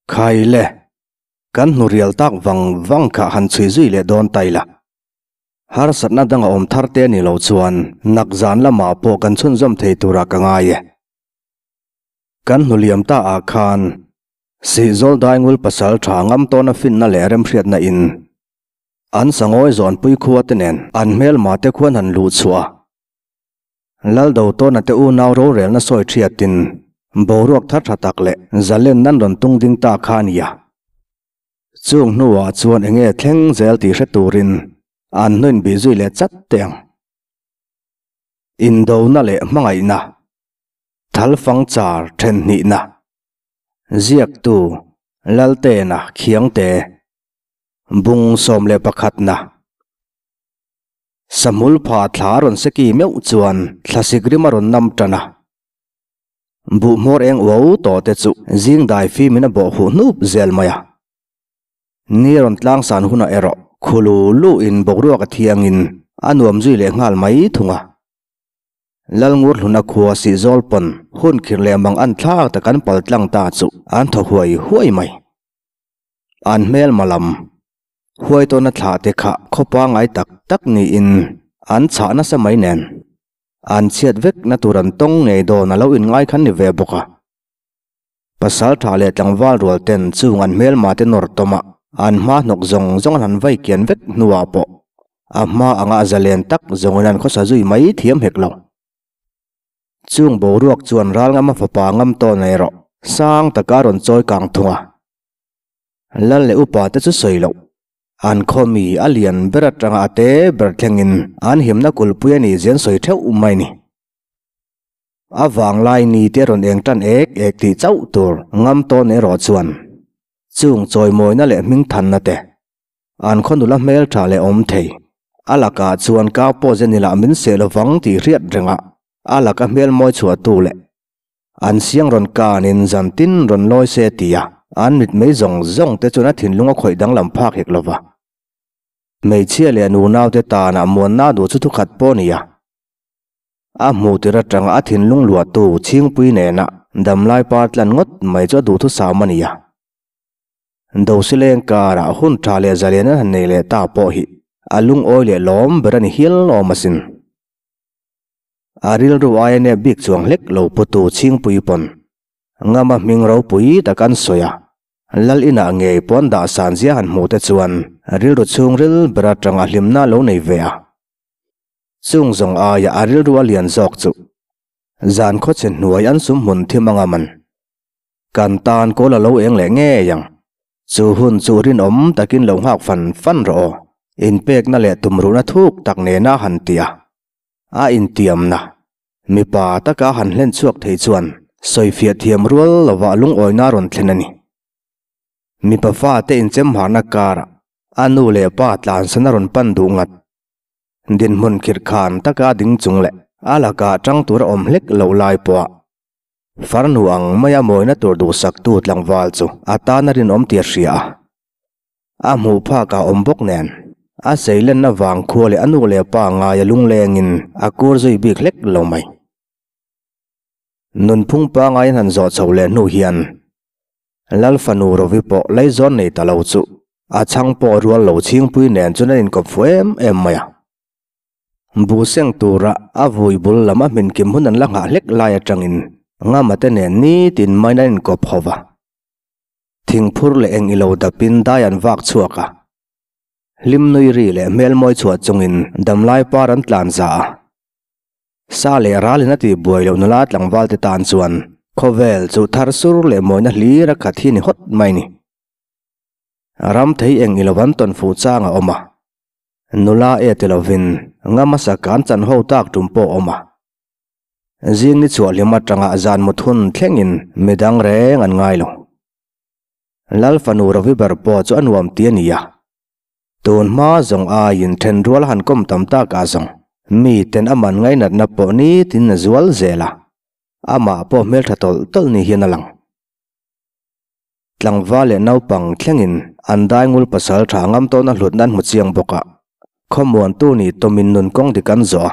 Khai le, kan hnu rial tak vang vang kha han chhui zui leh dawn ta ila. Harsatna danga awm thar te ni lo chuan nak zan lamah pawh kan chhunzawm thei turah ka ngai e. Kan hnu liam ta ah khan Sihzawl Daingul pasal tha ngam tawna finna leh remhriatna in an sangawi zawnpui khua te nen an hmelma te khuan han luh chhuah a. Laldo tawna te unau rorelna sawi thiatin boruak thar tha tak leh zalen nan rawn tung ding ta kha a nia. Chung hnuah chuan enge thleng zel tih hre turin an hnuin bih zui leh chat teh ang. Indona leh hmangaihna, thalfang char then hnihna, ziaktu Laltena Khiangte, bung 11na. Sahmul pha thla a rawn seki meuh chuan thlasik rim a rawn nam tan a. Buh hmawr eng uau tawh te chu zing dai fimin a bawh huh hnup zel mai a. Ni a rawn tlang san hunah erawh khulu luhin boruak a thiangin a nuam zui leh nghal mai thung a. Lalngur hluna khua sihzawl pawn hun khir leh mang an thlak tak an pal tlang ta chu an thaw huai huai mai. An hmelma lam Huai tawna thlah te kha khaw pangai tak tak niin an chhah nasa mai nen an chhiat vek na tur an tawng ngei dawn a lo inngai khan ni ve bawk a. Pasal tha leh tlangval rual ten chung an hmelma te nawr tawm a, an hma hnawk zawng zawng an han vai kian vek hnuah pawh a hma anga zalen tak zawngin an khawsa zui mai thiam hek lo. Chung boruak chuan ral ngama fapa ngam tawn erawh sang taka rawn chawi kang thung a. Lal leh upa te chu sawi loh. An khaw mi a lian ber atanga a te ber thlengin an himna kulhpui a nih zian sawi theuh mai ni. A vanglai ni te rawn eng tan ek ek tih chauh tur ngam tawn erawh chuan chung chawimawina leh hmingthanna te an khaw nula hmeltha leh awm thei. A lakah chuan kau pawh zenila min seh lovang tih hriat rengah a laka hmelmawi chhuahtu leh An siang rawn kanin zan tin rawn lawi se tia an mitmei zawng zawng te chuan a thinlung a khawih danglam phak hek lova. Hmeichhia leh nunau te tanah muanna duh chu thukhat pawh a ni a. A hmuh tir atanga a thinlung luahtu chhingpui nena damlai par tlan ngawt mai chu a duhthusam a ni a. Dosileng karah hun tha leh zalian an han nei leh ta pawh hi a lungawi leh lawm ber a ni hial awm asin. A rilru aia nep bik chuang hlek lo putu Chhingpui pawn Ngama hming ropui tak an sawi a, Lal inah ngei pawn dah san zia han hmuh te chuan rilru chhungril ber atanga hlimna lo nei ve a. Chung zawng aia a rilru a lian zawk chu zan khawchhe hnuai an sum hmun thim anga man kan tan kawl a lo eng leh ngei ang. Chu hun chu rinawm takin lo nghak fan fan rawh aw, inpekna leh tumruhna thuk tak nena han ti a. A intiamna, mipa taka han hlen chhuak thei chuan sawifiah thiam rual lovah lungawina rawn thlen a ni. Mipa fate inchemharna karah a nu leh pa tlansan a rawn pan duh ngat. Dinhmun khirhkhan taka ding chung leh a lakah tang tur a awm hlek loh lai pawha farnu ang maia mawina tur duhsaktu tlangval chu a tan a rinawm tih a hria a. A hmuh phak a awm bawk nen, a seilenna vang khua leh a nu leh pa ngaia lunglengin a kur zui bik hlek lo mai. Nunphung pangaiin han zawh chho leh hnu hian Lal fanu Rovi pawh leizawn nei ta lo chu a chhang pawh rual lo chhingpui nen chuan an inkawp fu em em mai a. Buhseng tura a vui bul lam a hmin kim hun an la nghah hlek lai atangin Ngama te nen nitin maiin an inkawp ho va. Thingphur leh eng ilo dapin dai an vak chhuak a. Hlim nui ri leh hmel mawi chhuah chungin damlai par an tlan za a. Sa leh ralin a tih buai loh nula tlangval te tan chuan khawvel chu thar sur leh mawina hlir a khat hi ni hawt mai ni. Ram thei eng ilo an tawn fuh chang a awm a. Nula e ti lovin ngam hmasa kan chan ho tak tum pawh a awm a. Zing ni chhuah hlim atanga zan mut hun thlengin midang reng an ngai lo. Lal fanu Ravi ber pawh chu a nuam ti a ni a. Tun hma zawng aiin then rual han kawm tam tak ah zawng miten a man ngainatna pawh nitin a zual zel a, amah pawh hmeltha tawlh tawlh ni hian a lang. Tlangval leh naupang thlengin an daingul pasal tha ngam tawhna hlutna an hmu chiang bawk a, khawmuantu nih tawmin nun kawng dik an zawh a.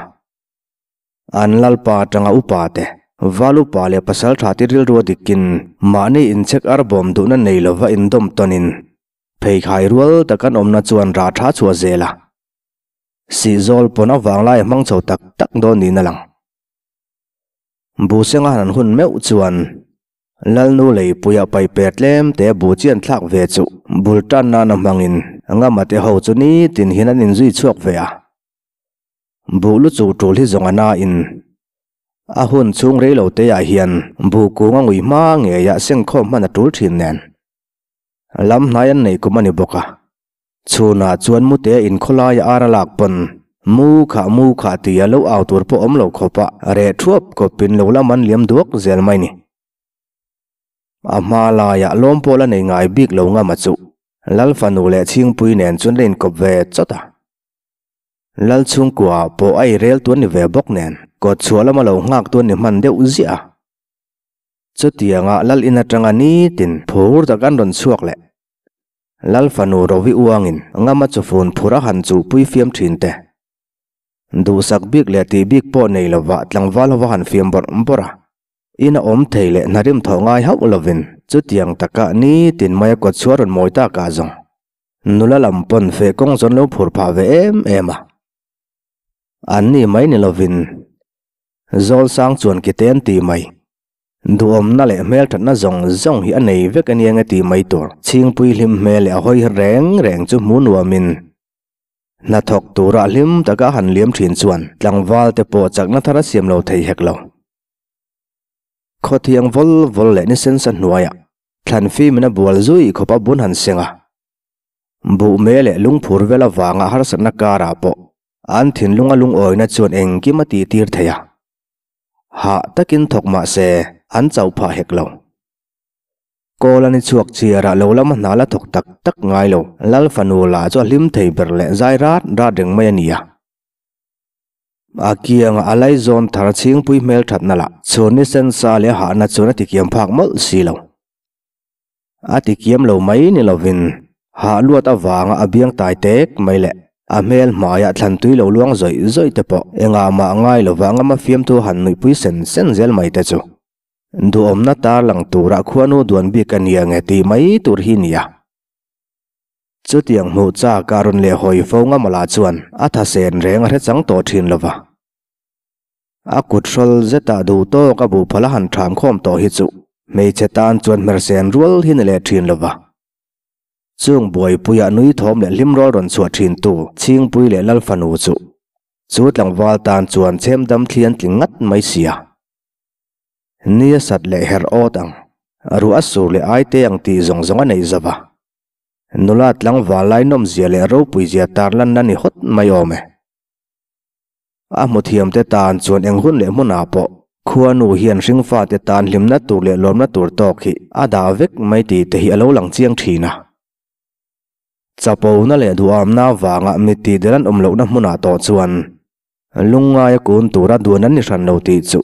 An lalpa atanga upa te, Valupa leh pasaltha te rilru a dikin mahni inchhek ar bawm duhna nei lova indawm tawnin pheikhai rual tak an awmna chuan rah tha chhuah zel a. Sihzawl pawn a vanglai a hmang chho tak tak dawn niin a lang. Buhsenga han hun meuh chuan Lalnu leipuia pai per tlem te bu chian thlak ve chu bul tan nana hmangin Ngama te ho chu nitin hian an inzui chhuak ve a. Buh lu chu tul hi zawng a na in a hun chhung rei lo te ah hian buh kung a ngui hma ngei ah sengkhawm hman a tul thin nen lam hnai an nei kum a ni bawk a. Chhunah chuan mute in khawlai a ar a lak pawn mu khah mu khah tia lo au tur pawh awm lo khawp a reh thuap khawpin lo lam an liam duak zel mai ni. A hma laiah lawm pawh la nei ngai bik lo ngam a chuh. Lal fanu leh chhingpui nen chuan la inkawp ve chawt a. Lal chhungkua pawh a i rel tuan ni ve bawk nen kawt chhuah lama lo nghak tuan ni hman deuh ziah a. Chutianga lal in atanga nitin phur tak an rawn chhuak leh. Lal fanu Rovi uangin Ngama chufun phur a han chuhpui fiam thin te. Duhsak bik leh tih bik pawh nei lova tlangval hova han fiam bawrh bawrh a. Ina awm thei leh hnarim thawh ngai hauh lovin chutiang taka nitin maia kawtchhuah rawn mawi tak ah zawng nula lam pawn feh kawng zawn lo phur phah ve em em a. An ni mai ni lovin Zawlsang chuan kite an ti mai. Duhawmna leh hmelthatna zawng zawng hi a nei vek a nia nge tih mai tur. Chhingpui hlim hmel leh a hawi reng reng chu hmu nuamin hnathawk tura hlim taka han liam thin chuan tlangval te pawh chakna thar a siam lo thei hek lo. Khawthiang vawl vawl leh ni sensa hnuaiah thlan fimin a bual zui khawp a bun han seng a. Buh me leh lungphur vel avanga harsatna karah pawh an thinlunga lungawina chuan engkim a tihtir thei a. Hah takin thawk mah se an chauh phah hek lo. Kawl a ni chhuak chiarah lo lama hna la thawk tak tak ngai lo. Lal fanu lah chu a hlim thei ber leh zai rat rat reng mai a ni a. A kiangah a laizawn thar chhingpui hmel thatna lah chhun ni sen sa leh hahna chuan a tikiam phak mawlh si lo. A ti kiam lo mai ni lovin hah luat avanga a biang tai tek mai leh a hmel hmaiah thlan tui lo luang zawih zawih te pawh engah mah ngai lova ngama fiamthu han nuihpui sen sen zel mai te chu duhawmna tarlang tura khuanu duan bik a nia nge tih mai tur hi nia. Chutiang hmuh chak a rawn leh hawi fo ngamawlah chuan a tha sen reng a hre chang tawh thin lova. A kut hrawl zetah duh tawk a buhphal a han ṭham khawm tawh hi chu hmeichhe tan chuan hmersen rual hi ni leh ṭhin lo va. Chung buaipuia nui thawm leh hlim rual rawn chhuah ṭhintu Chhingpui leh Lal fanu chu chu tlangval tan chuan chhem dam thli an tling ngat mai sia. Ni a sat leh herh awt ang, ruah a sur leh ai te ang tih zawng zawng a neih zo va. Nula tlangval lai nawmzia leh ropuizia tarlanna ni hawt mai awm e. A hmuthiamte tan chuan eng hun leh hmunah pawh khuanu hian hringfate tan hlimna tur leh lawmna tur tawk hi a dah vek mai tih te hi a lo lang chiang thin a. Chapona leh duhamna avanga mitti der an awm lohna hmunah tawh chuan lungngaia kun tura duan an ni hran lo tih chu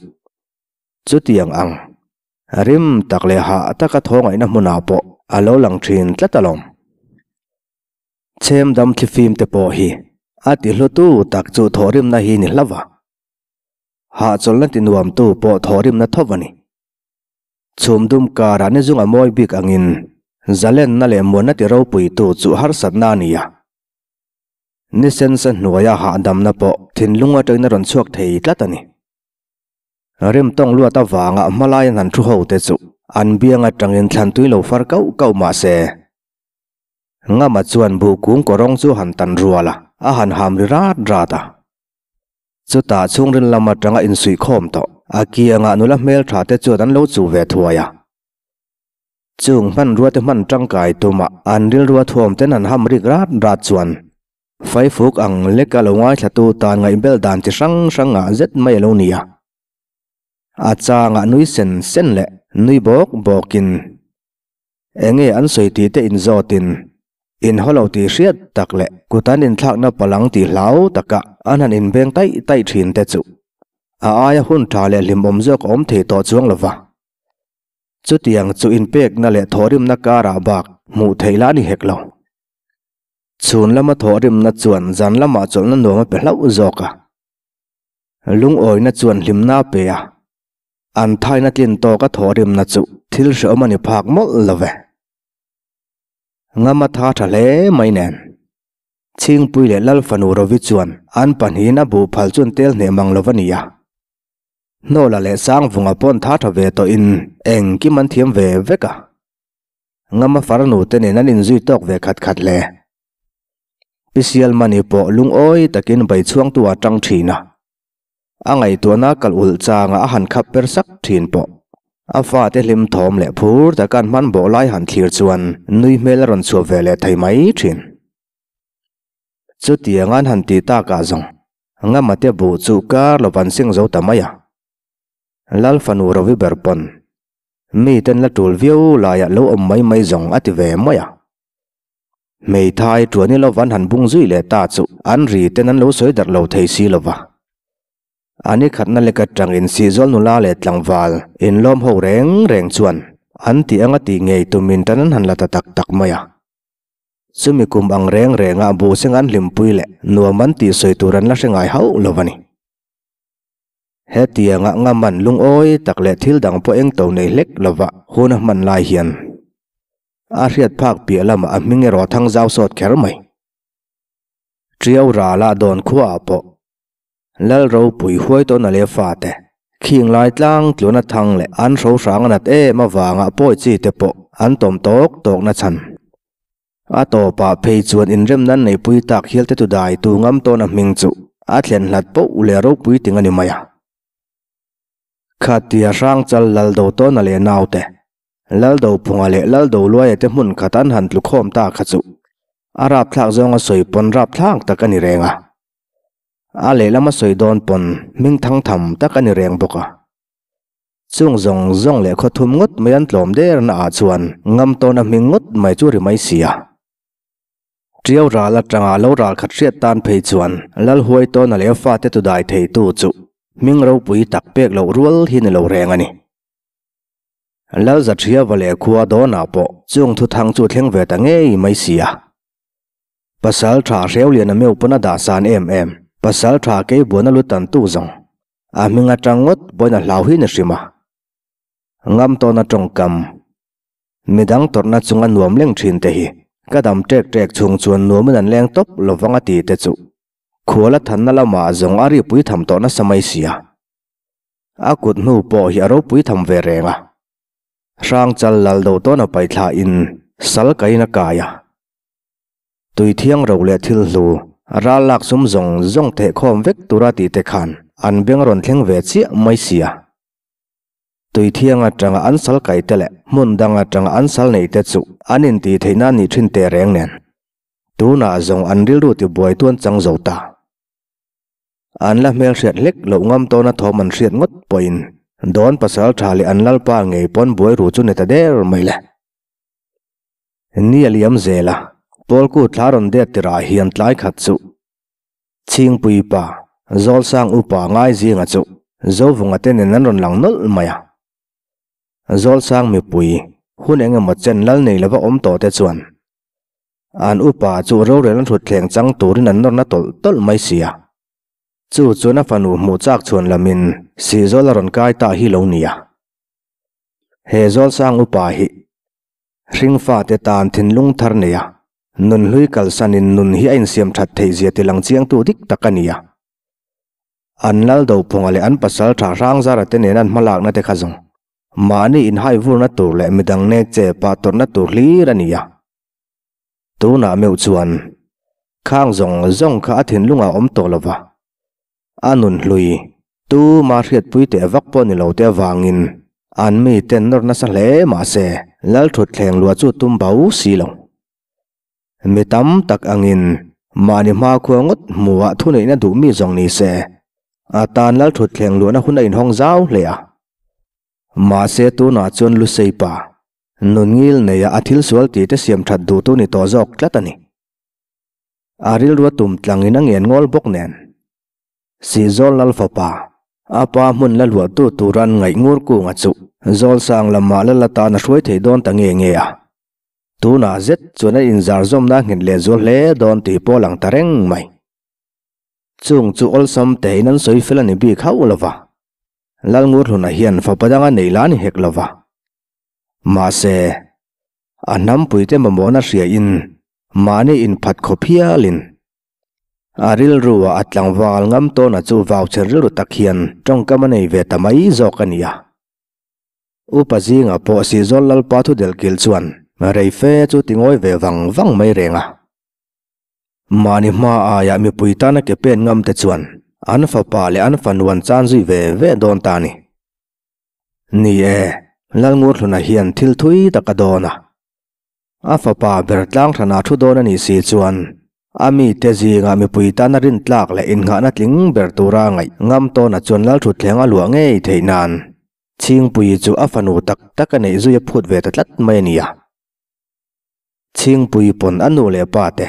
chutiang ang rim tak leh hah taka thawngaihna hmunah pawh a lo lang thin tlat alawm. Chhem dam thlifim te pawh hi a ti hlutu tak chu thawhrimna hi ni hlauh a. Hahchawlhna ti nuamtu pawh thawhrimna tho a ni. Chhum dum karah ni zunga mawi bik angin zalenna leh muanna ti ropuitu chu harsatna a ni a. Ni sensa hnuaia hahdamna pawh thinlung atangin a rawn chhuak thei tlat a ni. Rimtawng luat avanga hmalai an han thu ho te chu an biang atangin thlan tui lo far kauh kauh mah se, Ngama chuan buh kung kawrawng chu han tan rual a, a han ham ri rat rat a. Chutah chhungril lam atanga insuihkhawm tawh, a kiangah nula hmeltha te chuan an lo chuh ve thuai a. Chung hmanrua te hman tangkai tumah an rilrua thuam ten han ham rik rat rat chuan Faifuk ang leka lo ngaithlatu tan ngaihbel dan chi hrang hrang ngah zet mai a lo ni a. A changah nui sen sen leh nui bawk bawkin Enge an sawi tih te inzawtin in haw lo tih hriat tak leh kut an inthlakna palang tih hlau taka an han inbeng taih taih thin te chu a aia hun tha leh hlimawm zawk a awm thei tawh chuang lo va. Chutiang chu inpekna leh thawhrimna karah bak hmuh theih lah a ni hek lo. Chhun lama thawhrimna chuan zan lamah chawlhna nuam a pe hlauh zawk a. Lungawina chuan hlimna a pe a. An thaina tlin tawka thawhrimna chu thil hrehawm a ni phak mawlh lo ve. Ngama tha tha hle mai nen. Chhingpui leh Lal fanu Rovi chuan an pahnihin a buh phal chu an tel hneh mang lo va nia. Hnawla leh Sangvunga paw'n tha tha ve tawhin engkim an thiam ve vek a. Ngama farnu te nen an inzui tawk ve khat khat hle. Pi Sialmani pawh lungawi takin beichhuangtu a tang thin a. A ngaihtuahna kal ulh changa a han khap per sak thin pawh. A fate hlim thawm leh phur taka an hman bawh lai han thlir chuan nui hmel a rawn chhuah ve leh thei mai thin. Chutiang an han tih takah zawng Ngamate buh chu kar lo van seng zo ta mai a. Lal fanu Rovi ber pawn miten la tul viau laiah lo awm mai mai zawng a ti ve mai a. Hmeithai tuan ilo van han bung zui leh ta chu an ri ten an lo sawi darh lo thei si lova. A ni khatna lek atangin Sihzawl nula leh tlangval inlawm ho reng reng chuan an tih anga tih ngei tumin tan an han la ta tak tak mai a. Chumi kum ang reng rengah buhseng an hlimpui leh nuam an tih sawi tur an la hre ngai hauh lo a ni. Hetianga ngaman lungawi tak leh thil dang pawh eng to nei hlek lova hun a hman lai hian a hriat phak piah lamah a hming erawh a thang zau sawt kher mai. Tiau rala dawn khuaah pawh Lal ropui huai tawn a leh fate khing lai tlang tluan a thang leh an hro hrang a nat em avanga pawi chi te pawh an tawm tawk tawk na chhan. A tawpah phei chuan inremna an neipui tak hial te tu dai tu ngam tawn a hming chu a thlen hlat poh leh ropui ting a ni mai a. Khatia hrang chal lal do tawn a leh naute, lal do phunga leh lal do luaia te hmun khat an han tlu khawm ta kha chu a rapthlak zawnga sawi pawn rapthlak tak a ni reng a. A lehlam a sawi dawn pawn hming thang tham tak a ni reng bawk a. Chung zawng zawng leh khaw thum ngawt mai an tlawm der na ah chuan ngam tawn a hming ngawt mai chu ri mai si a. Tiau ral atanga lo ral khat hriat tan phei chuan Lal huai tawn a leh a fate tu dai thei tu chu hming ropui tak pek loh rual hi ni lo reng a ni. Lal Zathriava leh khua dawnah pawh chung thuthang chu thleng ve ta ngei mai si a. Pasal tha Hreuliana meuh pawn a dah san em em, pasal tha Keibuana lu tan tu zawng A hming atang ngawt pawhin a hlau hi ni hrim a. Ngam tawn a tawngkam. Midang tawrhna chunga nuam leng thin te hi ka dam ṭek ṭek chhung chuan nuamin an leng tawp lovang a ti te chu khuala thanna lamah zawng a ripui tham tawh nasa mai sia. A kut hnu pawh hi a ropui tham ve reng a. Hrang chal lal do tawn a paih thlain sal kain a kai a. Tui thiang ro leh thil hlu, ral lak sum zawng zawng theh khawm vek tura tih te khan an beng rawn thleng ve chiah mai sia. Tui thiang atanga an sal kai te leh hmun dang atanga an sal nei te chu an intih theihna a nih thin teh reng nen. Tunah zawng an rilru tibuai tuan chang zo ta. An la hmelhriat hlek loh ngam tawna thawm an hriat ngawt pawhin Dawn pasal tha leh an lalpa ngei pawn buai ru chu ni ta der mai le. Ni a liam zel a, Pawlku thla rawn det tirah hian tlai khat chu Chhingpui pa, Zawlsang upa ngai zinga chu Zovunga te nen an rawn lang nawlh mai a. Zawlsang mipui, hun eng emaw chen lal nei lova awm tawh te chuan an upa chu rorel an hrut thleng chang turin an nawrna tawlh tawlh mai si a. Chu chuan a fanu hmuh chak chhuan lamin Sihzawl a rawn kai ta hi lo nia. He Zawlsang upa hi Hringfate tan thinlung thar nei a, nunhlui kalsanin nun hi a insiam that theih zia tilang chiangtu dik tak a ni a. An lal dophunga leh an pasal tha hrangzara te nen an hmalakna te kha zawng mahni inhai vurna tur leh midang nek che pah tawrhna tur hlir a ni a. Tunah meuh chuan khang zawng zawng kha a thinlungah awm tawh lova, A nunhlui, tuma hriatpui teh vak pawh ni lo te avangin an miten nawr nasa hle mahse Lalthutthleng luah chu tum bo si lo. Mi tam tak angin mahni hmakhua ngawt hmuhah thuneihna duh mi zawng ni se a tan Lalthutthleng luahna hun a inhawng zau hle a. Mahse tunah chuan Lusei pa, nun ngil neia a thil sual tih te siam that duhtu ni tawh zawk tlat a ni. A rilru a tum tlangin a ngen ngawl bawk nen. Sihzawl lal fapa, a pa hmun la luahtu tura an ngaih ngur kunga chu Zawlsang lamah lal atan a hruai thei dawn ta nge nge a. Tunah zet chuan a inzar zawmna a nghet lehzual hle dawn tih pawh a lang ta reng mai. Chung chu awlsam tein an sawi fel a ni bik hauh lo va. Lalngurhluna hian fapa dang a nei la ni hek lova. Mahse, a hnampuite mamawhna hriain mahni inphat khawp hialin a rilruah a tlangval ngam tawna chu vau chhe rilru tak hian tawngkam a nei ve ta mai zawk a ni a. Upa zinga pawh Sihzawl Lalpa thu delhkilh chuan rei fe chu ti ngawi ve vang vang mai reng a. Mahni hma aia mipui tana ke pen ngam te chuan an fapa leh an fanu an chan zui ve ve dawn ta a ni. Ni e, Lalngurhluna hian thil thui tak a dawn a. A fapa ber tlang hranah thu dawn a nih si chuan a mite zingah mipui tana rintlak leh innghahna tling ber tura ngaih ngam tawnah chuan Lalthutthleng a luah ngei theih nan Chhingpuii chu a fanu tak tak a neih zui a phut ve ta tlat mai a nia. Chhingpui pawn a nu leh pa te,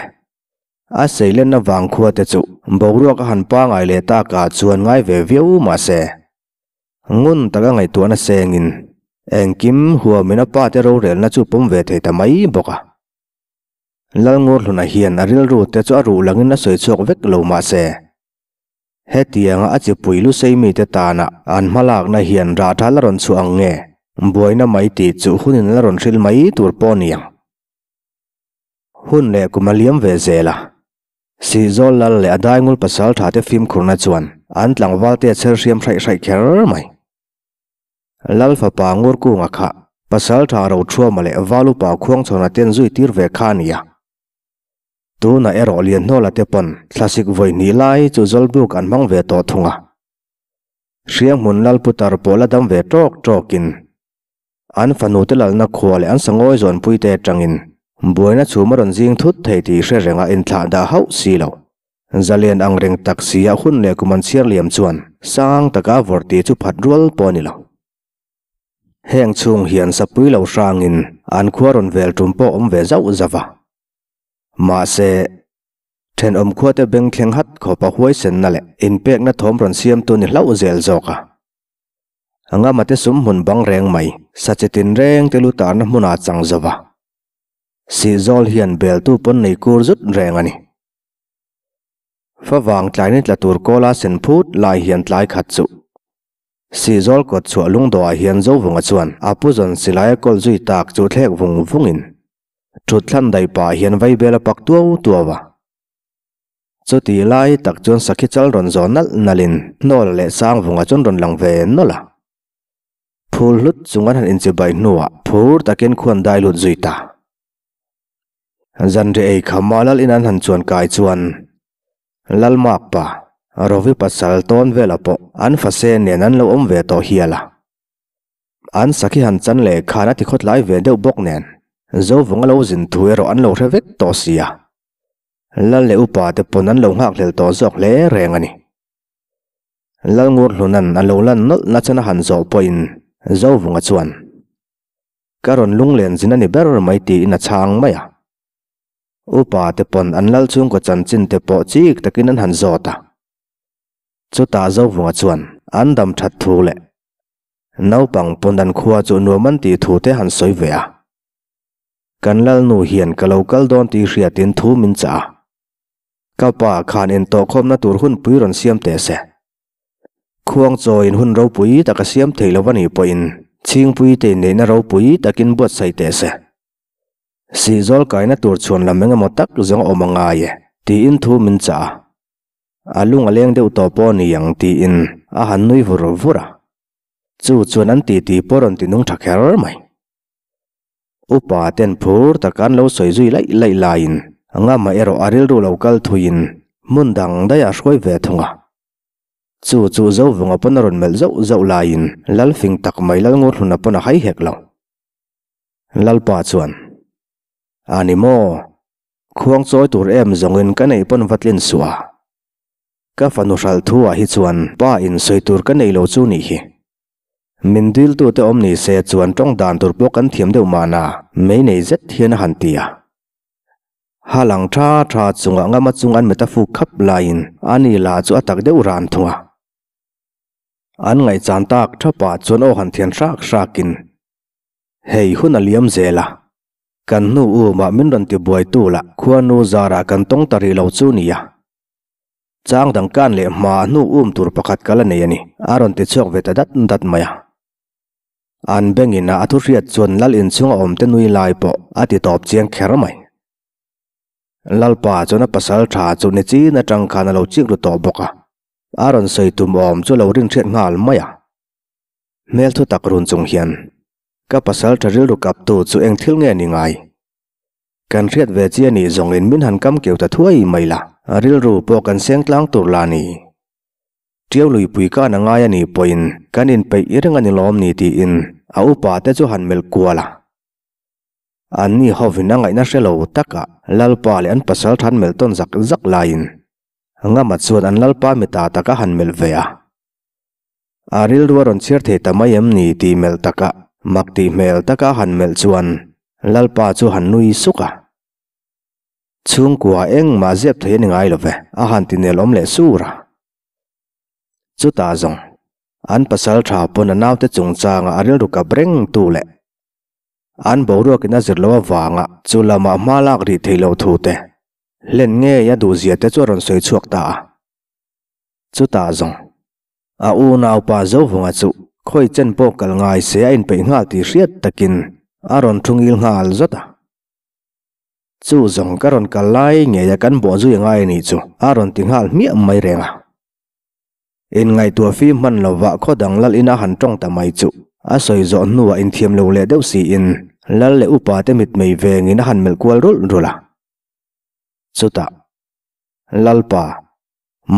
a seilenna vangkhua te chu boruak a han pangai leh tak ah chuan ngai ve viau mah se, ngun taka ngaihtuahna sengin engkim huamin a pa te rorelna chu pawm ve thei ta mai bawk a. Lalngurhluna hian a rilru te chu a ruh langin a sawi chhuak vek lo mah se, Hetianga a chipui lusei mite tana an hmalakna hian rah tha la rawn chhuah ang nge? Buaina mai tih chu hunin la rawn hril mai tur pawh a ni ang. Hun leh kum a liam ve zel a. Sihzawl lal leh a daingul pasal tha te fimkhurna chuan an tlangval te a chher hriam hraih hraih kher mai. Lal fapa Ngurkunga kha pasal tha Rothuama leh Valupa Khuangchhawna ten zui tir ve kha a ni a. Tunah erawh Lianhnawla te pawn thlasik vawi hnih lai chu Zawlbuk an hmang ve tawh thung a. Hrianghmun Lalputar pawh la dam ve tawk tawkin an fanu te lalna khua leh an sangawi zawnpui te atangin buaina chhum a rawn zing thut thei tih hre renga inthlah dah hauh si lo. Zalian ang reng tak sia hun leh kum an chhiar liam chuan sang taka vawrh tih chu phat rual pawh a ni lo. Heng chhung hian sapui lo hrangin an khua rawn vel tum pawh awm ve zauh zauh a. Mahse, thenawm khuate beng thleng hat khawpa huaisenna leh inpekna thawm rawn siamtu ni hlauh zel zawk a. Ngamate sum hmun bang reng mai, sache tinreng te lu tarna hmunah chang zo va. Sihzawl hian beltu pawn nei kur zut reng a ni. Favang tlai ni tla tur kawla sen phut lai hian tlai khat chu. Sihzawl kawt chhuah lungdawhah hian Zovunga chuan a pu zawn silai a kawl zui tak chu thlek vung vungin Thut thlan daih pah hian vaibel a pak tuau tuau a. Chuti lai tak chuan sakhi chal rawn zawn nalh nalhin hnawl leh sang vungah chuan rawn lang ve nawlh a. Phul hlut chung an han inchibai hnuah phur takin khuan dai lut zui ta. Zanriah ei khama lal in an han chuan kai chuan Lalmak pa, Rovi pasal tawn vela pawh an fase nen an lo awm ve tawh hial a. An sakhi han chan leh khan a ti khawtlai ve deuh bawk nen, Zovung a lo zin thu erawh an lo hre vek tawh si a. Lal leh upa te pawn an lo nghakhlel tawh zawk hle reng a ni. Lalngurhluna'n a lo lan nawlh na chan a han zawh pawhin Zovunga chuan, Ka rawn lunglen zin a ni ber mai tiin a chhang mai a. Upa te pawn an lal chhungkaw chanchin te pawh chik takin an han zawt a. Chutah Zovunga chuan an dam that thu leh Naupang pawn an khua chu nuam an tih thu te han sawi ve a. Kan Lalnu hian ka lo kal dawn tih hriatin thu min chah a. Ka pa khan intawhkhawmna tur hunpui rawn siam teh se. Khuang chawiin hun ropui tak a siam thei lo a nih pawhin Chhingpui te inneihna ropui takin buatsaih teh se. Sihzawl kaina tur chhuan lam engemaw tak zawng a awm a ngai e tiin thu min chah a. A lung a leng deuh tawh pawh ni ang tiin a han nui vur vur a. Chu chuan an titi pawh rawn ti nung tha kher mai. Upa ten phur taka an lo sawi zui laih laih laiin Ngama erawh a rilru lo kal thuiin hmun dang daih a hruai ve thung a. Chu chu Zovunga pawn a rawn melh zauh zauh laiin Lalfing tak mai Lalngurhluna pawn a hai hek lo. Lalpa chuan, A ni maw? Khuang chawi tur em zawngin ka neih pawn va tlin suh a. Ka fanu hralh thu ah hi chuan pa in sawi tur ka nei lo chu nih hi. Min dil tu te awm ni se chuan tawng dan tur pawh kan thiam deuh mahna mei nei zet hian a han ti a. Ha lang tha tha chungah ngama chung an mit a fuk khap laiin a ni lah chu a tak deuh ran thung a. An ngaihchan tak thapah chuan aw han thian hrak hrakin hei hun a liam zel a. Kan hnu u mah min rawn ti buaitu lah khuanu zarah kan tawng ta rih lo chu nia. Chang dang kan leh hma hnu um tur pakhat ka la nei a ni. a rawn ti chhuak ve ta dat dat mai a. An bengin a thu hriat chuan lal inchhunga awmte nui lai pawh a ti tawp chiang kher mai. Lalpa chuan a pasal tha chu ni chin atang khan a lo chik ru tawh bawk a, a rawn sawi tum awm chu a lo rinhriat nghal mai a. Hmel thu tak run chung hian ka pasal tha rilru kaptu chu eng thil nge ni ngai? Kan hriat ve chi a nih zawngin min han kam keu ta thuai mai la, rilru pawh kan seng tlang tur la ni. Ṭiau luipui khan a ngai a nih pawhin kan inpeih i reng a ni lawm ni tiin a upa te chu han melh kual a. Anni hovin a ngaihna hre lo takah Lalpa leh an pasal than melh tawn zak zak laiin Ngama chuan an Lalpa mita taka han melh ve a. A rilru a rawn chhiar thei ta mai em ni tih melh takah mak tih hmel taka han melh chuan Lalpa chu han nui suk a. Chhungkua engmah zep thei a ni ngai lo ve, a han ti nel awm leh sur a. Chutah zawng, an pasal tha pawn a naute chungchanga a rilru kap reng tu leh an boruakin a zir loh avanga chu lamah hma lak rih thei lo thu te hlen ngei a duhzia te chu a rawn sawi chhuak ta a. Chutah zawng, a unaupa Zovunga chu khawi chen pawh kal ngai se a inpeih nghal tih hriat takin a rawn thu ngil nghal zawt a. Chu zawng ka rawn kal lai ngei a kan bawh zui ngai a nih chu a rawn ti nghal hmiah mai reng a. Inngaihtuah fim hman lova khaw dang lal ina han tawng ta mai chu a sawi zawh hnuah inthiam lo leh deuh siin lal leh upa te mitmei vengin a han melh kual rulh rulh a. Chutah, Lalpa,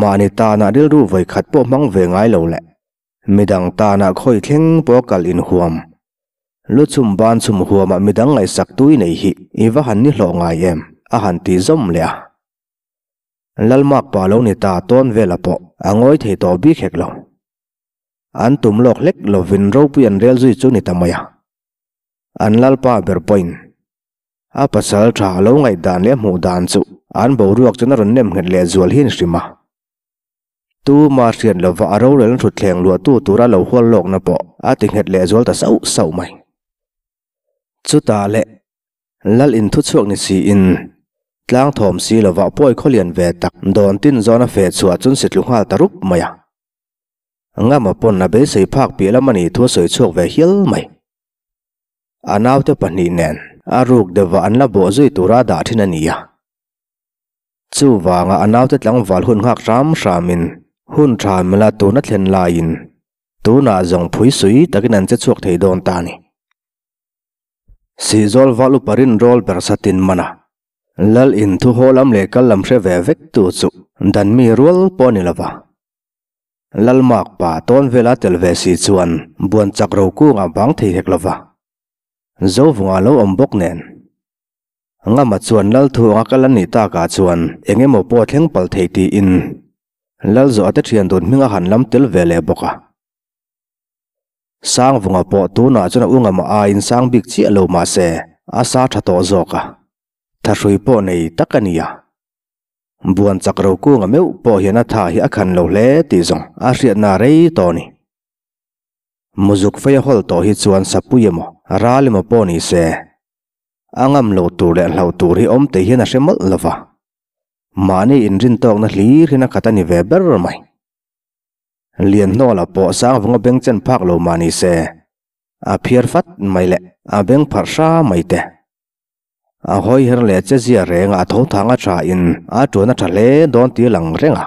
mahni tanah rilru vawikhat pawh hmang ve ngai lo leh Midang tanah khawi thleng pawh kal inhuam. Lu chhum ban chhum huamah midang ngaihsak tui nei hi i va han ni hlawh ngai em? a han ti zawm leh a. Lalmak pa lo ni ta tawn vela pawh a ngawi thei tawh bik hek lo. An tum lawk hlek lovin ropui an rel zui chu ni ta mai a. An lalpa ber pawhin a pasal tha lo ngaihdan leh hmuh dan chu an boruak chuan a rawn nem nghet leh zual hin hrim a. Tuma hriat lova a rorel thutthleng luahtu tura lo hual lawkna pawh a ti nghet leh zual ta sauh sauh mai. Chutah leh Lal in thuchhuak ni siin tlang thawm si lova pawi khawlian ve tak dawn tin zawn a feh chhuah chun si tlu nghal ta rup mai a. Ngama pawn a beisei phak piah lam a nih thu a sawi chhuak ve hial mai. A naute pahnih nen a ruk deuhva an la bawh zui tura dah thin a ni a. Chuvanga a naute tlangval hun nghak hram hramin hun tha mela tuna thlen laiin tunah zawng phui sui takin an che chhuak thei dawn ta a ni. Sihzawl val upa rinrawl ber satin man a, Lal in thu haw lam leh kal lam hre ve vek tu chu dan mi rual pawh a ni lova. Lal mak pa tawn vela tel ve si chuan buan chak ro kungah bang thei hek lova. Zovunga lo awm bawk nen. Ngama chuan Lal thu anga kal an nih takah chuan eng emaw pawh a thleng palh thei tiin Lal zawh ate thian dun hming a han lam tel ve leh bawk a. Sangvunga pawh tunah chuan a u Ngama aiin sang bik chiah lo mah se a sa tha tawh zawk a, thahrui pawh nei tak a ni a. Buan chak ro kunga meuh pawh hian a tha hi a khan lo hle tih zawng a hriatna rei tawh a ni. Muzuk fei a hawl tawh hi chuan sapui emaw ral emaw pawh ni se A ngam lo tur leh hlauh tur hi awm te hian a hre mawlh lo va. Mahni inrintawkna hlir hian a khat a ni ve ber mai. Lianhnawla pawh Sangvunga beng chen phak lo mah ni se, a phiar fat mai leh a beng pharh hra mai te. A hawi her leh che zia renga a tho thang a tha in a tuan a tha hle dawn ti lang reng a.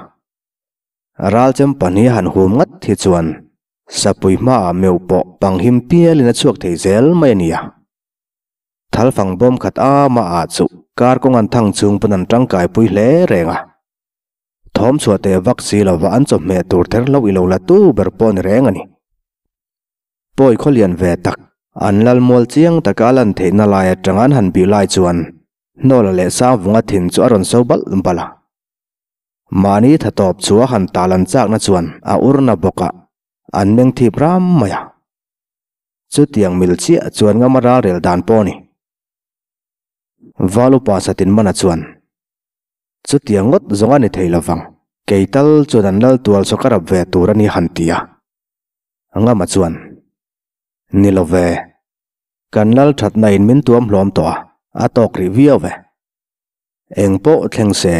Ral chem pahnih a han hum ngat hi chuan sapui hmaah meuh pawh panghim pialin a chhuak thei zel mai a nia. Thalfang bawm khat a mah ah chu kar kawng an thang chung pawn an tangkai pui hle reng a. Thawm chhuah teh vak si lova an chawhmeh tur ther lo ilo la tu ber pawh ni reng a ni. Pawi khawlian ve tak, an lal mual chiang taka a lan theihna lai atang an han bih lai chuan Hnawla leh Sangvunga thin chu a rawn so balh balh a. Mahni tha tawp chu a han tal an chakna chuan a urna bawkah an meng thip ram mai a. Chutiang mil chiah chuan ngama ralrel dan pawh a ni. Valupa Satin Mana chuan, Chutiang ngawt zawng a ni thei lovang, kei tal chuan an lal tual saw ka rap ve tur a ni han ti a. Ngama chuan, Ni lo ve, kan lal thatna in min tuam hlawm tawh a, a tawk rih viau ve. Eng pawh thleng se,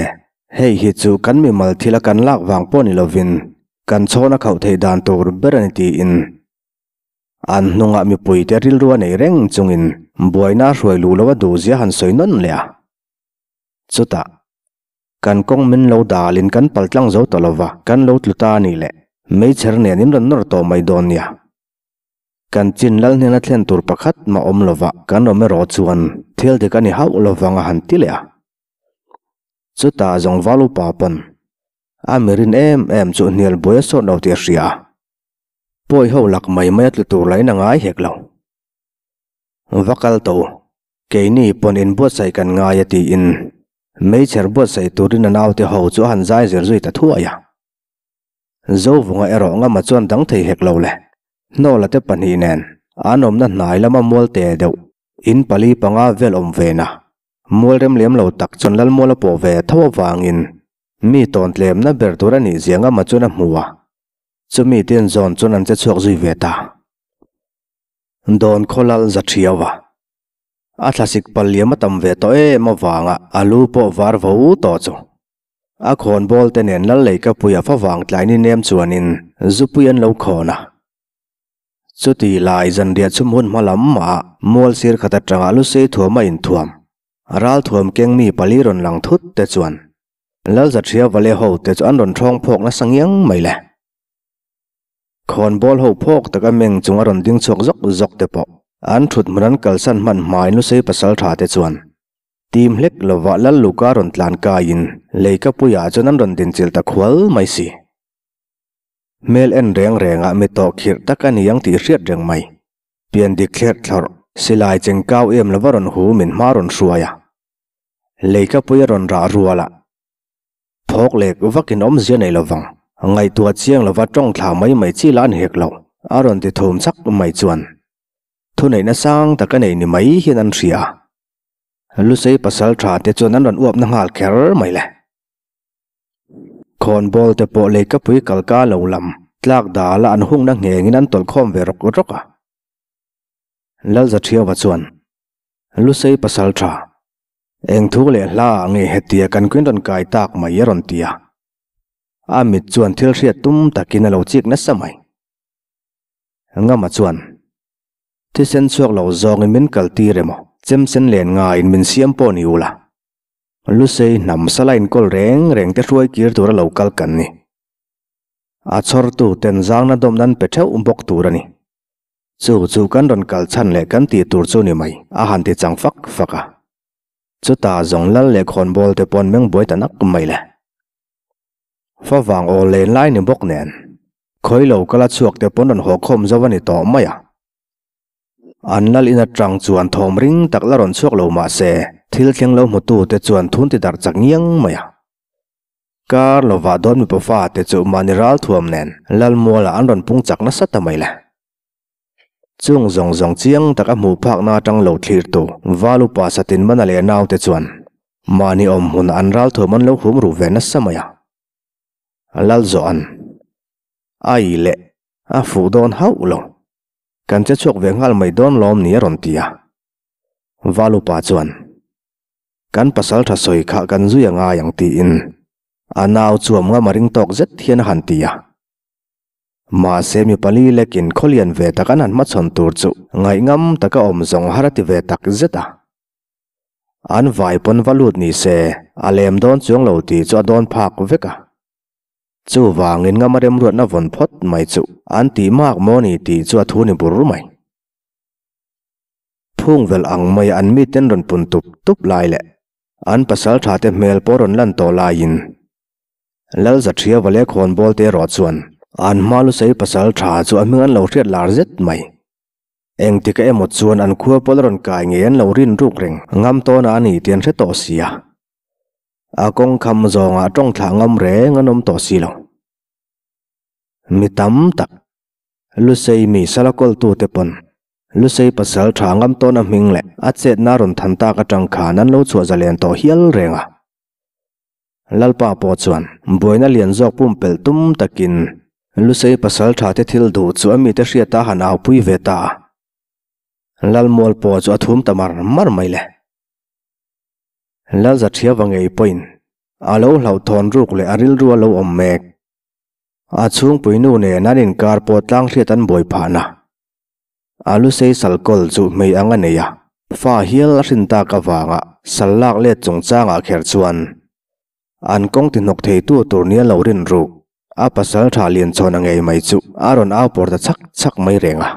hei hi chu kan mimal thila kan lak vang pawh ni lovin. Kan chhawn a khauh theih dan tur ber a ni tiin an hnungah mipuite rilru a nei reng chungin buaina a hruai luh loh a duhzia han sawi nawn leh a. Chutah, kan kawng min lo dalin kan pal tlang zo ta lova, kan lo tlu ta a nih leh meichher nen in rawn nawr tawh mai dawn nia. Kan chin lal hnena thlen tur pakhat mah awm lova kan awm erawh chuan thil dik a ni hauh lovang a han ti leh a. Chutah zawng val upa pawn a mirin em em chu hnial buai a sawt lo tih a hria a, pawi ho lak mai mai a tlu tur lahin a ngai hek lo. Va kal tawh u, keini pawn inbuatsaih kan ngai a tiin meichher buatsaih turin a naute ho chu a han zai zir zui ta thuai a. Zovunga erawh ngama chuan dang thei hek lo le, hnawla te pahnih nen an awmna hnai lama mual te deuh in pali panga vel awm ve na Mual rem lem lo tak chuan Lalmual a pawh ve tho avangin mi tawn tlemna ber tur a nih zia ngama chuan a hmu a, chumi tin zawn chuan an che chhuak zui ve ta. Dawn khaw lal za thiau a, a thlasik pal liam a tam ve tawh em avanga a lu pawh var vo tawh chu. A khawn bawl te nen lal lei ka pui a favang tlai ni nem chuanin zupui an lo khawn a. Chuti lai zanriah chhum hun hma lam mah mual sir khat atanga lusei thuam a inthuam. Ral thuam keng mi pali rawn lang thut te chuan Lalzathria Vale ho te chu an rawn thawng phawk nasa ngiang mai le. Khawnbawl ho phawk taka meng chung a rawn ding chhuak zawk zawk te pawh an thut hmun an kalsan hman hmain lusei pasaltha te chuan tim hlek lova Lal Luka rawn tlan kaiin leikapuiah chuan an rawn dinchilh ta khual mai si. Hmel en reng rengah mi tawh khirh tak a ni ang tih hriat reng mai. Pian dik thlerh thlawrh, silai cheng kau em lova rawn hu min hma rawn hruai a. Leikapui a rawn rah rual a. Phawk lek vakin awmzia nei lovang, ngaihtuah chiang lova tawng thla mai mai chi lah a ni hek lo, a rawn ti thum chak mai chuan. Thuneihna sang tak a nei ni mai hian an hria. Lusei pasal tha te chuan an rawn uapna nghal kher mai le. Khawnbawl te pawh leikapui kalka lo lam tlak dala an hungna nghengin an tawlh khawm ve rawk rawk a. Lalzathiaua chuan, Lusei pasal tha, eng thu leh hla ah nge hetia kan queen rawn kai tak mai a rawn ti a. A mit chuan thil hriat tum takin a lo chik nasa mai. Ngama chuan, Thisen chhuak lo zawngin min kal tir emaw, chemsen len ngaiin min siam pawh ni ula. Lusei hnam sala inkawl reng reng te hruai kir tura lo kal kan ni. A chhawrtu ten zangna dawm nan pe theuh bawk tur a ni. Chu chu kan rawn kal chhan leh kan tih tur chu ni mai, a han ti chang fak fak a. Chutah zawng lal leh khawnbawl te pawn meng buai ta nak mai le. Favang aw len lai ni bawk nen, khawi lo kala chhuak te pawn rawn haw khawm zo a ni tawh mai a. An lal in atang chuan thawm ring tak la rawn chhuak lo mah se, thil thleng lo hmutute chuan thun ti darh chak ngiang mai a. Kar lovah dawn mipa fate chu mahni ral thuam nen Lalmualah an rawn pung chak nasa ta mai le. Chung zawng zawng chiang taka hmuh phakna atang lo thlirtu Val upa Satin Mana leh naute chuan mahni awm hmunah an ral thuam an lo hum ruh ve nasa mai a. Lal zawh an ai leh a fuh dawn hauh lo. Kan che chhuak ve nghal mai dawn lawm ni a rawn ti a. Valupa chuan, Kan pasal tha sawi kha kan zui a ngai ang tiin a nau chuam ngam a ring tawk zet hian a han ti a. Mahse mi pali lekin khawlian ve tak an han hmachhawn tur chu ngaihngam taka awm zawng har a ti ve tak zet a. An vai pawn va lut ni se a lem dawn chuang lo tih chu a dawn phak vek a. Chuvangin ngama remruatna vawn phawt mai chu an tih mak maw ni tih chu a thu ni bur mai. Phung velh ang mai an miten rawn pun tup tup lai leh an pasal tha te hmel pawh rawn lan tawh laiin Lalzathria Vale khawnbawl te erawh chuan an hma lusei pasal tha chu a hming an lo hriat lar zet mai. Engtika emaw chuan an khua pawl a rawn kai ngei an lo rin ruk reng ngam tawn a a ni tih an hre tawh si a. A kawng kham zawngah tawng thlah ngam reng an awm tawh si lo. Mi tam tak, Lusei mi sala kawltute pawn Lusei pasal tha ngam tawn a hming leh a chetna rawn than tak atang khan an lo chhuah zalen tawh hial reng a. Lalpa pawh chuan buaina lian zawk pumpelh tum takin Lusei pasal tha te thil duh chu a mite hriata han aupui ve ta a. Lalmual pawh chu a thum ta mar mar mai le. Lalzathia va ngei pawhin a lo hlauhthawn ruk leh a rilru a lo awm mek. A chhungpui nu nen an inkar pawh tlang hriat an buai phahna. A lusei sal kawl chu hmei ang a nei a, fa hial a hrin tak avanga sal lak let chungchangah kher chuan an kawng ti hnawk theitu tur nia lo rin ruk a pasal tha lian chhawn a ngei mai chu a rawn au pawr ta chhak chhak mai reng a.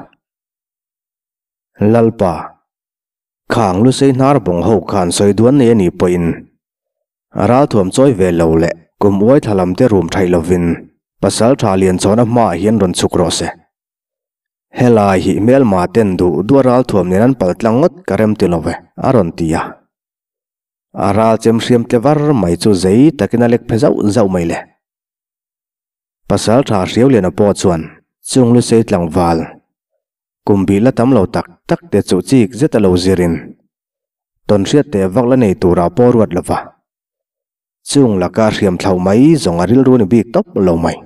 Lalpa, khang lusei hnar bawng ho khan sawi duan nei a nih pawhin Ralthuam chawi ve lo leh kum uai thla lam te rum thaih lovin pasal tha lian chhawn a hmaah hian rawn chhuk rawh se. Helai hi hmelma ten duh duh a ralthuam nen an pal tlang ngawt ka rem ti lo ve, a rawn ti a. A ral chem hriam tle var mai chu zei takin a lek phe zauh zauh mai le. Pasal tha Hriauliana pawh chuan chung lusei tlangval kum bih la tam lo tak tak te chu chik zet a lo zirin tawnhriat teh vak la nei turah pawh ruat lo va. Chung laka hriam thlauh mai zawng a rilru ni bik tawp lo mai.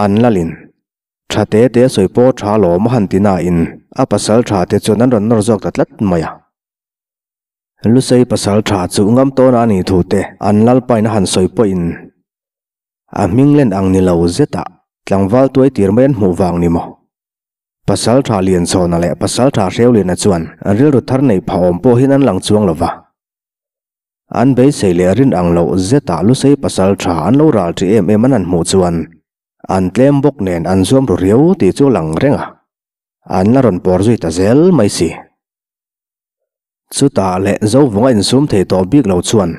An lalin tha te te sawi pawh tha lawm a han ti nain a pasal tha te chuan an rawn nawr zawk ta tlat mai a. Lusei pasal tha chu ngam tawn a nih thu te an lalpain a han sawi pawhin A hming len ang ni lo zetah tlangval tuai tir mai an hmuh vang ni maw? Pasaltha Lianchhawna leh Pasaltha Hreuliana chuan rilru thar neih phah awm pawhin an lang chuang lo va. An beisei leh rin ang loh zetah Lusei Pasaltha an lo ral ṭi em em an han hmuh chuan an tlem bawk nen an zuam ru riau tih chu a lang reng a, an la rawn pawr zui ta zel mai si. Chutah leh Zovunga insum thei tawh bik lo chuan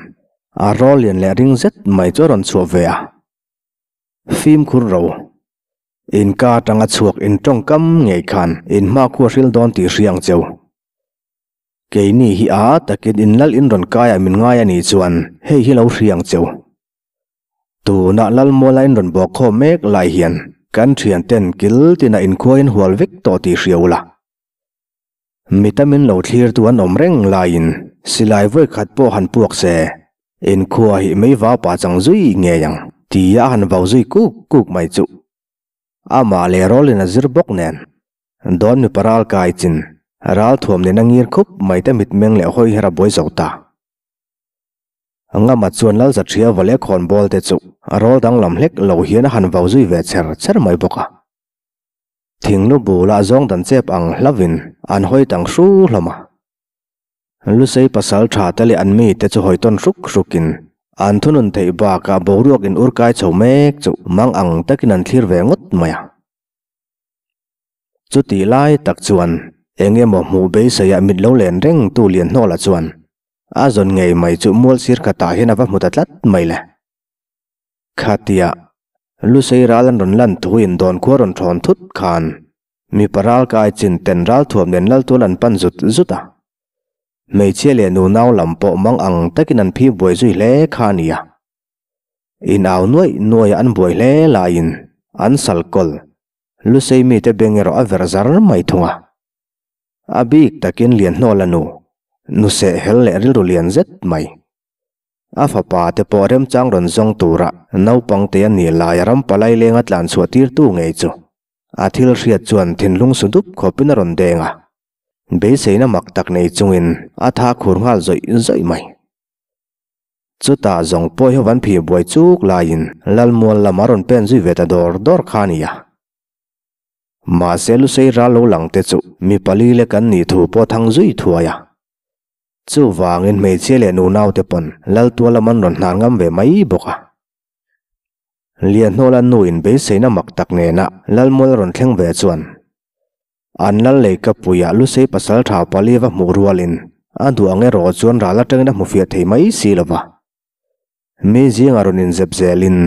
a rawl lian leh ring zet mai chu a rawn chhuah ve a. Fimkhur ro. In ka atanga chhuak in tawngkam ngei khan in hmakhua hril dawn tih hria ang cheu. Keini hi a takin in lal in rawn kaiah min ngai a nih chuan hei hi lo hria ang cheu. Tunah Lalmuala in rawn bawk khawm mek lai hian kan thianten kil tinah inkhuain hual vek tawh tih hria ula. Mita min lo thlir tu an awm reng laiin silai vawi khat pawh han puak se, inkhua hi mei vau pah chang zui ngei ang tia a han vau zui kuk kuk mai chuh. Amah leh rawlin a zir bawk nen, dawn mipa ral kai chin ral thuam nen a ngir khup mai te mitmeng leh hawi her a buai zo ta. Ngama chuan Lalzathria va leh khawnbawl te chu rawl danglam hlek lo hian a han vau zui ve chher chher mai bawk a. Thinglu bulah zawng dan chep ang hlavin an hawi tang hru hlawm a. Lusei pasal tha te leh an mite chu hawi tawn hruk hrukin an thunun theih bakah boruak in ur kai chho mek chu mang ang takin an thlir ve ngawt mai a. Chutih lai tak chuan eng emaw hmuh beiseiah mit lo len reng tu Lianhnawla chuan a zawn ngei mai chu mual sir khatah hian a va hmu ta tlat mai le. Khatia, Lusei ral an rawn lan thu in dawn khua rawn thawn thut khan mipa ral kai chin ten ral thuam nen lal tual an pan zut zut a. Hmeichhia leh nunau lam pawh mang ang takin an phi buai zui hle kha a ni a. In au nuaih nuaia an buai hle laiin an sal kawl Lusei mite beng erawh a ver zar mai thung a. A bik takin Lianhnawla nu, nu sehhel leh rilru lian zet mai. A fapa te pawh remchang rawn zawng tura naupang te a nih laia ram palai lenga tlan chhuah tirtu ngei chu a thil hriat chuan thinlung su dup khawpin a rawn deng a. Beiseina mak tak nei chungin a tha khur nghal zawih zawih mai. Chutah zawng pawh hi van phih buai chuk laiin Lalmual lam a rawn pen zui ve ta dawr dawr kha a ni a. Mahse Lusei ral lo lang te chu mi pali lek an nih thu pawh thang zui thuai a. Chuvangin hmeichhia leh nunaute pawn Laltua lam an rawn hnar ngam ve mai bawk a. Lianhnawla nu in beiseina mak tak nena Lalmual rawn thleng ve chuan an lal leikapuiah Lusei pasal tha pali va hmuh rualin a duh ang erawh chuan ral atangin a hmu fiah thei mai si lo va. Mi zinga rawn inzep zelin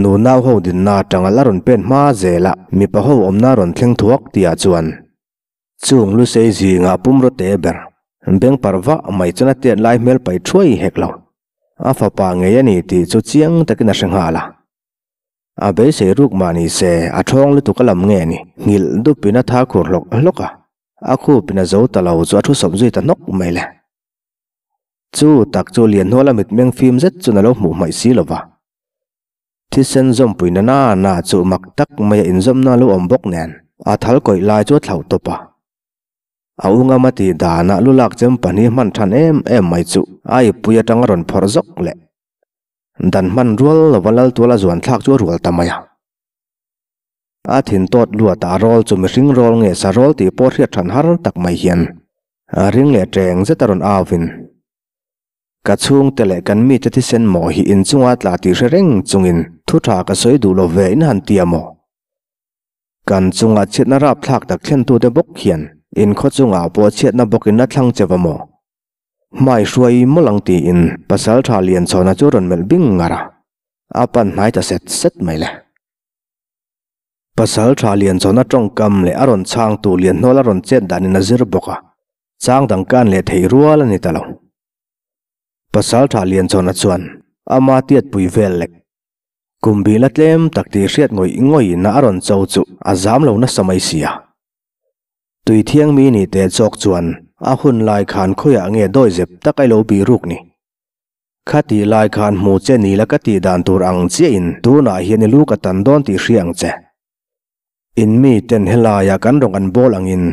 nunau ho dinna atanga la rawn pen hma zela mipa ho awmna rawn thleng thuak tihah chuan Chung Lusei zingah pumraw te ber, beng parh vah mai chuan a tiat lai hmel paih thuai hek lo. A fapa ngei a ni tih chu chiang takin a hre nghal a. A beisei ruk mah ni se, a thawng lutuk a lam nge ni, nghilh dupin a tha khur hlawk hlawk a, a khupin a zo ta lo chu a thu sawp zui ta hnawk mai le. Chu tak chu Lianhnuala mitmeng fim zet chuan a lo hmuh hmaih si lo va. Thisen zawmpui na na na chu mak tak mai a inzawmna lo awm bawk nen a thal kawih lai chu a thlauh tawp a. A ungam a tih danah lu lak chem pahnih hman than em em mai chu a ipui atang a rawn phawrh zawk leh. Dan hman rual lova lal tuala zuan thlak chu a rual ta mai a. A thin tawt luat a rawl chu mihring rawl nge sa rawl tih pawh hriat than har tak mai hian a ring leh teng zet a rawn au in. Ka chhungte leh kan mite thisen maw hi inchunga tla tih hre reng chungin thu tha ka sawi duh lo ve in han ti a maw? Kan chunga chhiatna rapthlak tak thlentute bawk hian inkhaw chungah pawh chhiatna bawkin a thlang che va maw? Hmai hruai mawlh ang tiin Pasaltha Lianchhawna chu rawn melh bing ngar a, a pan hnai ta set set mai le. Pasaltha Lianchhawna tawngkam leh a rawn chhangtu Lianhnawl a rawn chet danin a zir bawk a, chang dang kan leh thei rual a ni ta lo. Pasaltha Lianchhawna chuan ama tiatpui vel lek Kum bihna tlem tak tih hriat ngawih ngawihna a rawn cho chu a zam lo nasa mai sia. Tui thiang mi ni teh chawk chuan a hun lai khan khawiah nge dawi zep tak a lo bih ruk ni. Kha tih lai khan hmu che ni la ka tih dan tur ang chiah in tunah hian i lu ka tan dawn tih hria ang che. In mi ten helaia kan rawng an bawl angin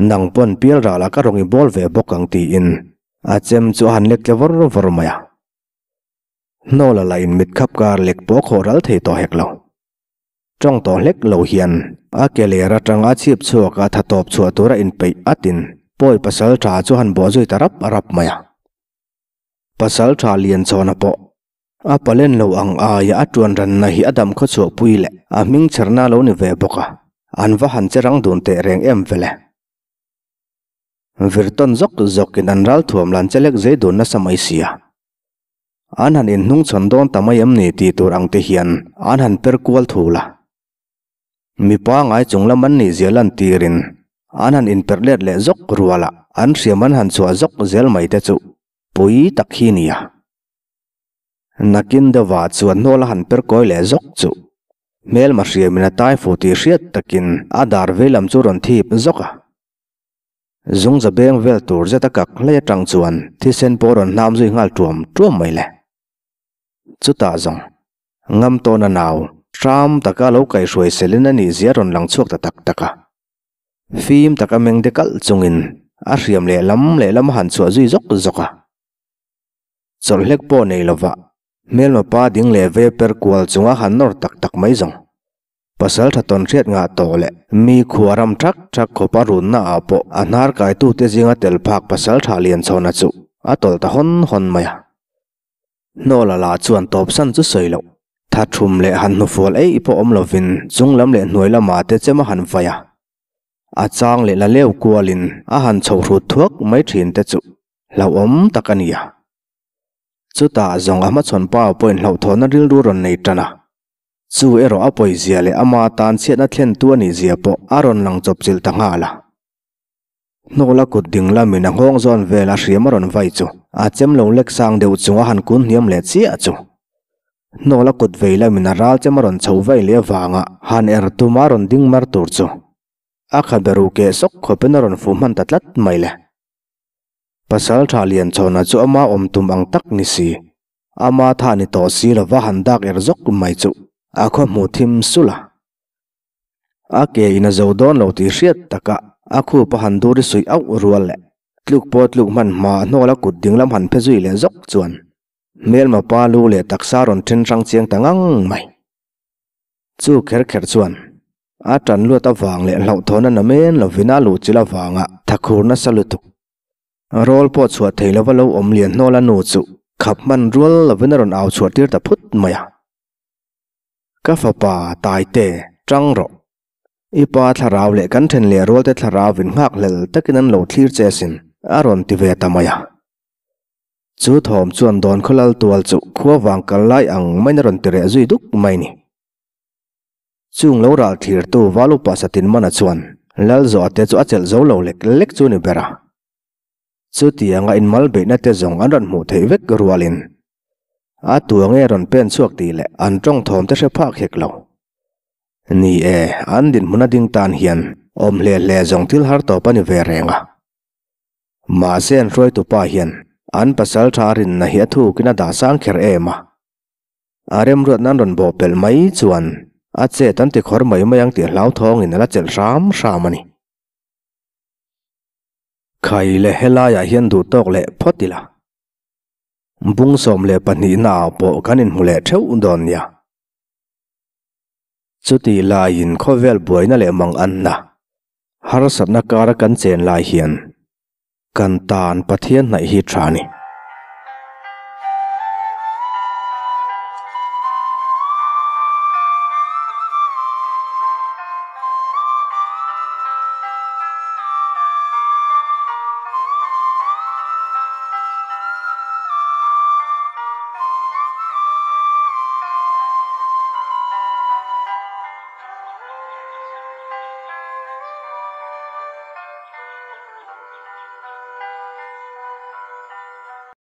nang pawn pial rala ka rawng i bawl ve bawk ang tiin a chem chu a han lek tle vawr vawr mai a. Hnawl a la in mit khap kar lek pawh a khawh ral thei tawh hek lo. Tawng tawh hlek lo hian a ke ler atanga chhip chhuak a tha tawp chhuah tura inpeih atin pawi pasal tha chu han bawh zui ta rap rap mai a. Pasal tha lian chhawna pawh a palen lo ang aia a tuan ranna hi a dam khaw chhuah pui leh a hming chherna lo ni ve bawk a, an va han che rang dun teh reng em vele. Virtawn zawk zawkin an ral thuam lan che lek zei dun nasa mai sia. An han inhnungchhawn dawn ta mai em ni tih tur ang te hian an han per kual thul a. Mipa ngai chung lam an nih zia lantirin an han inperh let leh zawk rual a, an hriam an han chhuah zawk zel mai te chu pui tak hi nia. Nakin deuhah chuan hnawl a han per kawi leh zawk chu hmelma hriamin a tai fu tih hriat takin a dar vei lam chu rawn thip zawk a. Zungza beng vel tur zet a kak hlei atang chuan thisen pawh rawn hnam zui nghal tuam tuam mai le. Chutah zawng, ngam tawn a nau, hram taka lo kaihhruai selin a nih zia rawn lang chhuak ta tak tak a. Fim taka meng de kalh chungin a hriam lehlam lehlam a han chhuah zui zawk zawk a. Chawlh hlek pawh nei lova hmelma pa ding leh ve per kual chunga han nawr tak tak mai zawng. Pasal tha tawn hriat ngah tawh leh mi khua ram thak thak khawpa runna ah pawh a hnar kaitute zinga tel phak pasal tha lian chhawna chu a tawlh ta hawn hawn mai a. Hnawla lah chuan tawpsan chu sawi loh. Tha thum leh han hnufual eih pawh awm lovin chung lam leh hnuai lamah te chem a han vai a. A chang leh la leu kualin a han chho hrut thuak mai thin te chu hlauhawm tak a ni a. Chutah zawng a hmachhawn pa pawhin hlauhthawhna rilru rawn nei tan a. Chu erawh a pawizia leh ama tan chhiatna thlentu a nihzia pawh a rawn lang chawpchilh ta nghal a. Hnawla kut ding lamin a nghawng zawn vel a hriam a rawn vai chu a chem lo lek sang deuh chung a han kun hniam leh chiah chu. Hnawla kut vei lamin a ral chem a rawn chho vai leh avanga han er tum a rawn ding mar tur chu a khabe ruh keh sawk khawpin a rawn fuh hman ta tlat mai le. Pasaltha Lianchhawna chu ama awm tum ang tak ni si. Ama tha ni tawh si lova han dak er zawk mai chu a khaw hmuh thim sulh a. A ke in a zo dawn lo tih hriat taka a khup a han dur i suih auh rual leh tluk pawh tluk hman hma hnawl a kut dinglam han phe zui leh zawk chuan hmelma pa lu leh taksa rawn then hrang chiang ta ngang mai. Chu kher kher chuan a tan luat avang leh hlauhthawn a na men lovin a luhchilh avanga thakhur nasa lutuk. Rawl pawh chhuah thei lova lo awm lian hnawl a nu chu khap hman rual lovin a rawn au chhuah tir ta phut mai a. Ka fapa Taite, tang rawh. I pa thlarau leh kan then leh rualte thlarau in nghak hlel takin an lo thlir che asin, a rawn ti ve ta mai a. Chu thawm chuan dawn khaw lal tual chu khua vang kal lai ang maiin a rawn ti reh zui duk mai ni. Chung lo ral thirtu Valupa Satinmana chuan Lalzawha te chu a chelh zo lo lek lek chu ni ber a. Chutianga inmal beihna te zawng an rawn hmuh theih vek rualin a tuange rawn pen chhuak tih leh an tawng thawm te hre phak hek lo. Ni e, an dinhmun a ding tan hian awm hle hle zawng thil har tawp a ni ve reng a. Mahse an hruaitupa hian an pasal tha rinna hi a thukin a dah sang kher em a. A remruat nan rawn bawh pelh mai chuan a chet an ti khawr mai mai ang tih hlauthawngin a la chelh hram hram a ni. Khai leh helaiah hian duh tawk leh phawt ila. Bung 12 naah pawh kan inhmu leh theuh dawn nia. Chutih laiin khawvel buaina leh mang anna harsatna kara kan chen lai hian kan tan Pathian hnaih hi tha ni.